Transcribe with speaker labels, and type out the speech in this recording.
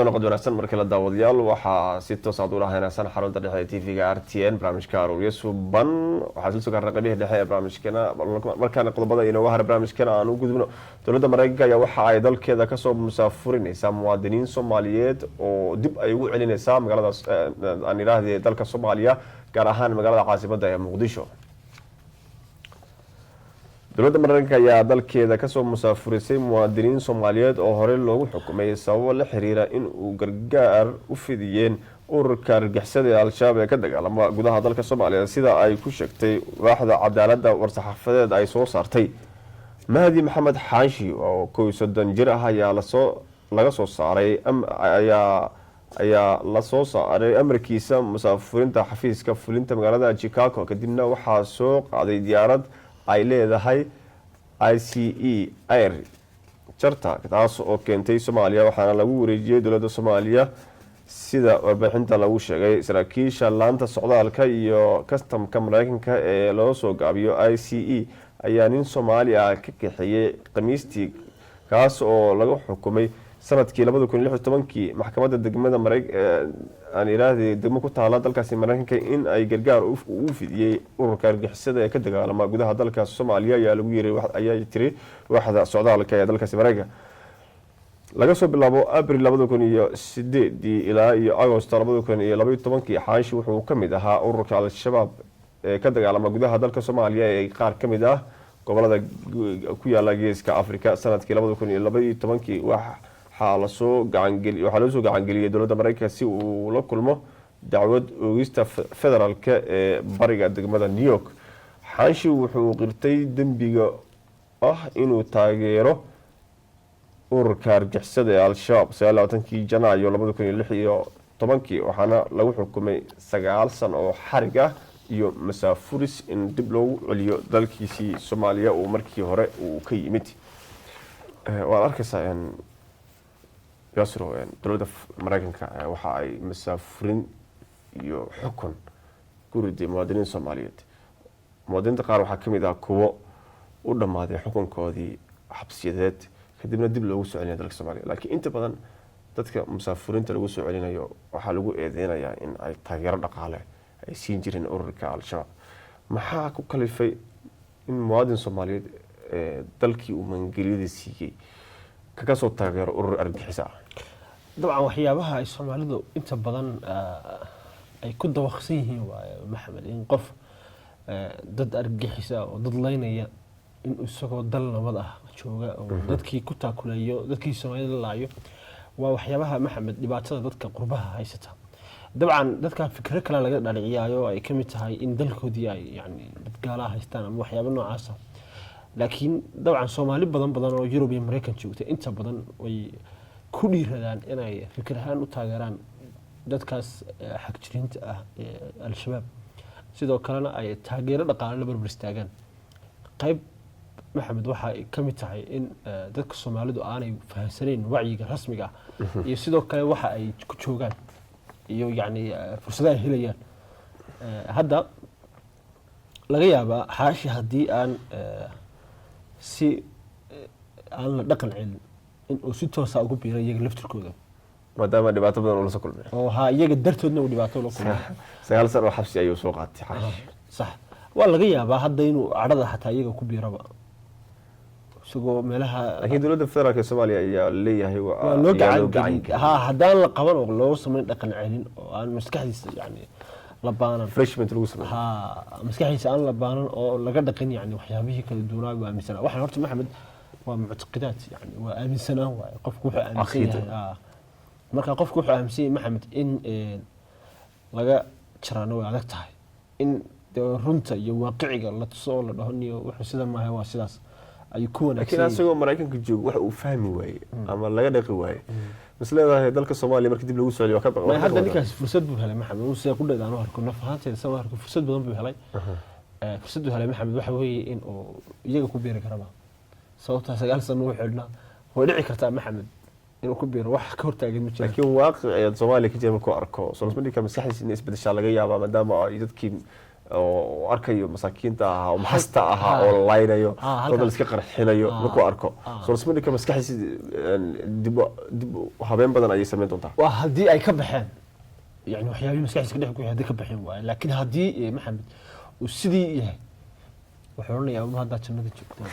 Speaker 1: Noqod wanaagsan markale, daawadayaal. Waxaa si toos aad ula haynaysan xarunta dhexe ee TV-ga RTN, barnaamijka Arooryo Suban. Waxaa isla soo gaarnay qaybihii dhexe ee barnaamijkana. Markaana qodobada inooga hara barnaamijkana aan u gudubno. Dowladda Mareykanka ayaa waxa ay dalkeeda kasoo musaafurinaysaa muwaadiniin Soomaaliyeed oo dib ay ugu celinaysaa magaalada, aan idhaahdee, dalka Soomaaliya, gaar ahaan magaalada caasimadda ee Muqdisho. Dowladda Mareykanka ayaa dalkeeda kasoo musaafurisay muwaadiniin Soomaaliyeed oo horey loogu xukumay sababo la xiriira in uu gargaar u fidiyeen ururka argagixisada ee Al-Shabaab ee ka dagaalama gudaha dalka Soomaaliya, sida ay ku sheegtay waaxda cadaaladda war-saxaafadeed ay soo saartay. Mahdi Maxamed Xaashi oo 31 jir ah ayaa lasoo laga soo saaray ayaa lasoo saaray amarkiisa musaafurinta xafiiska fulinta magaalada Chicago, kadibna waxaa soo qaaday diyaarad ay leedahay ICE Air Charter, taas oo keentay Soomaaliya, waxaana lagu wareejiyey dowladda Soomaaliya, sida warbixinta lagu sheegay. Saraakiisha laanta socdaalka iyo kastamka Mareykanka ee loo soo gaabiyo ICE ayaa nin Soomaali ah ka kaxeeyey Khamiistii, kaas oo laga xukumay sanadkii 2016-kii maxkamadda degmada, aan iraahday, degmo ku taala dalkaasi Mareykanka, in ay gargaar u fidiyey ururka argixisada ee ka dagaalama gudaha dalka Soomaaliya, ayaa lagu yiri, ayaa tiri waaxda socdaalka ee dalkaasi Mareykanka. Laga soo bilaabo Abril 2008-dii ilaa iyo Agosto 2012-kii, Xaashi wuxuu ka mid ahaa ururka Al-Shabaab ee ka dagaalama gudaha dalka Soomaaliya ee qaar ka mid ah gobolada ku yaala Geeska Africa. Sanadkii 2012-kii waxaa loo soo gacangeliyey dowladda Mareykanka si uu la kulmo dacwad oogista federaalka ee bariga degmada New York. Xaashi wuxuu qirtay dembiga ah inuu taageero ururka argixisada ee Al-Shabaab 29-kii Janaayo 2016-kii, waxaana lagu xukumay 9 sano oo xarig ah iyo masaafuris in dib loogu celiyo dalkiisii Soomaaliya uu markii hore uu ka yimid. Waad arkaysaa, Yaasiro, dowladda Mareykanka waxa ay masaafurin iyo xukun ku riday muwaadiniin Soomaaliyeed. Muwaadiniinta qaar waxaa kamid ah kuwo u dhammaaday xukunkoodii xabsiyadeed, kadibna dib loogu soo celinaya dalka Soomaaliya, laakiin inta badan dadka musaafurinta lagu soo celinayo waxaa lagu eedeynayaa in ay taageero dhaqaale ay siin jireen ururka Al-Shabaab. Maxaa ku kalifay in muwaadin Soomaaliyeed dalkii uu mangelyada siiyey kaga soo taageero urur argagixisa ah?
Speaker 2: Dabcan, waxyaabaha ay Soomaalidu inta badan ay ku dawaqsan yihiin waaye, Maxamed, in qof dad argagixisa oo dad laynaya in isagoo dal nabad ah jooga oo dadkii ku taakuleeyo, dadkii Soomaalida la laayo. Waa waxyaabaha, Maxamed, dhibaatada dadka qurbaha haysata. Dabcan, dadka fikro kale laga dhaliciyaayo, ay ka mid tahay in dalkoodii ay yani dad gaalaha haystaan ama waxyaabo noocaasa. Laakiin dabcan Soomaali badan badan oo Yurub iyo Mareykan joogta inta badan way ku dhiiradaan inay fikir ahaan u taageeraan dadkaas xagjiriinta ah ee Al-Shabaab, sidoo kalena ay taageero dhaqaale la barbar istaagaan. Qayb, Maxamed, waxa ay ka mid tahay in dadka Soomaalidu aanay fahamsanayn wacyiga rasmiga ah iyo sidoo kale waxa ay ku joogaan iyo yacni fursadaha ay helayaan. Hadda laga yaabaa Xaashi haddii aan si aan la dhaqan celin in uu si toosa ugu biiro iyaga laftirkooda,
Speaker 1: maadaama dhibaato badan uu la soo kulmay,
Speaker 2: oo ha iyaga dartoodna uu dhibaato la kulmay.
Speaker 1: 9 sano oo xabsi ayuu soo qaatay Xaashi.
Speaker 2: Sax, waa laga yaabaa hadda inuu cadhada xataa iyaga ku biiraba isagoo meelaha.
Speaker 1: Laakiin dowladda federaalka ee Soomaaliya ayaa leeyahay
Speaker 2: waa loo
Speaker 1: ayaa loo
Speaker 2: gacan gelin.
Speaker 1: gelin.
Speaker 2: Ha, haddaan la qaban oo loo samayn dhaqan celin oo aan maskaxdiisa yani la baanan,
Speaker 1: refreshment lagu sameeyo,
Speaker 2: ha, maskaxdiisa aan la baanan oo laga dhaqin yani waxyaabihii kala duwanaa waa aaminsanaa. Waxaan horta, Maxamed, waa muctaqidaad, yani waa aaminsanaan waaye. Qofku wuxuu aaminsan
Speaker 1: Caqiido.
Speaker 2: yahay. Marka qofku wuxuu aaminsan yahay, Maxamed, in laga jaraano way adag tahay in dee runta iyo waaqiciga la tuso oo la dhaho niyo wuxuu sidan maahay, waa sidaas ayuu ku
Speaker 1: laakiin
Speaker 2: wanaagsan yahay.
Speaker 1: Asagoo Maraykanka joogo waxa uu fahmi waayey ama laga dhaqi waayey, mas leedahay dalka Soomaaliya markii dib lagu soo celiyo waa ka
Speaker 2: May
Speaker 1: waa ka
Speaker 2: hadda
Speaker 1: wadaa?
Speaker 2: Ninkaasi fursad buu helay, Maxamed. Uu see qudheed aan u arko, naf ahaanteeda san u arko, fursad badan buu helay. Fursad buu helay, Maxamed, waxa weeye in uu iyaga ku biiri karaba, sababtaa 9 sano uu xidhnaa. Way dhici kartaa, Maxamed, inuu ku biiro, wax ka hortaagan ma jiraan.
Speaker 1: Laakiin waaqic ee Soomaaliya ka jira markuu arko, soo lasma dhigi karo maskaxdiisa in isbedeshaa laga yaabaa, maadaama ay dadkii oo arkayo masaakiinta ahaa oo maxasta ahaa oo la laynayo, dad la iska qarxinayo, markuu arko, soo lasma dhigi karo maskaxdiisa dib habeen badan ayay samayn doontaa?
Speaker 2: Waa haddii ay ka baxeen, yani waxyaabihii maskaxdiisa ka dhex guuxay haddii ka baxeen waaye. Laakiin haddii, Maxamed, uu sidii yahay, wuxuu odhanayaa, "Ma haddaad jannada joogtaan?"